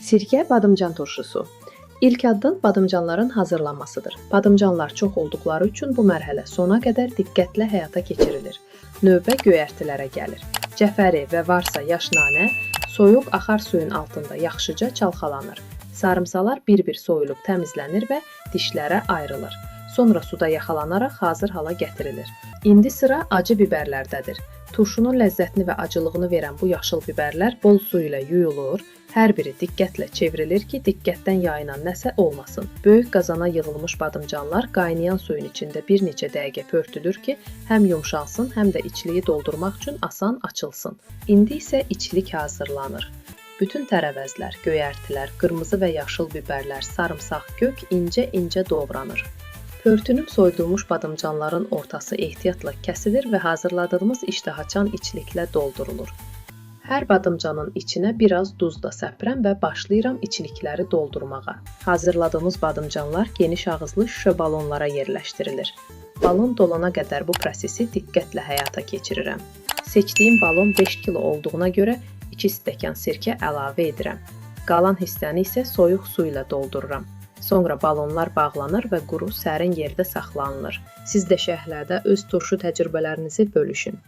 Sirkə badımcan turşusu. İlk addım badımcanların hazırlanmasıdır. Badımcanlar çox olduqları üçün bu mərhələ sona qədər diqqətlə həyata keçirilir. Növbə göyərtilərə gəlir. Cəfəri və varsa yaş nanə soyuq axar suyun altında yaxşıca çalxalanır. Sarımsalar bir-bir soyulub təmizlənir və dişlərə ayrılır. Sonra suda yaxalanaraq hazır hala gətirilir. İndi sıra acı biberlərdədir. Turşunun ləzzətini və acılığını verən bu yaşıl biberlər bol su ilə yuyulur. Hər biri diqqətlə çevrilir ki, diqqətdən yayınan nəsə olmasın. Böyük qazana yığılmış badımcanlar qaynayan suyun içində bir neçə dəqiqə pörtülür ki, həm yumşalsın, həm də içliyi doldurmaq üçün asan açılsın. İndi isə içlik hazırlanır. Bütün tərəvəzlər, göyərtilər, qırmızı və yaşıl biberlər, sarımsaq, kök incə-incə doğranır. Pörtünüb soyudulmuş badımcanların ortası ehtiyatla kəsilir və hazırladığımız iştahaçan içliklə doldurulur. Hər badımcanın içinə biraz duz da səpirəm və başlayıram içlikləri doldurmağa. Hazırladığımız badımcanlar geniş ağızlı şüşə balonlara yerləşdirilir. Balon dolana qədər bu prosesi diqqətlə həyata keçirirəm. Seçdiyim balon 5 kilo olduğuna görə 2 stəkan sirkə əlavə edirəm. Qalan hissəni isə soyuq su ilə doldururam. Sonra balonlar bağlanır və quru, sərin yerdə saxlanılır. Siz də şərhlərdə öz turşu təcrübələrinizi bölüşün.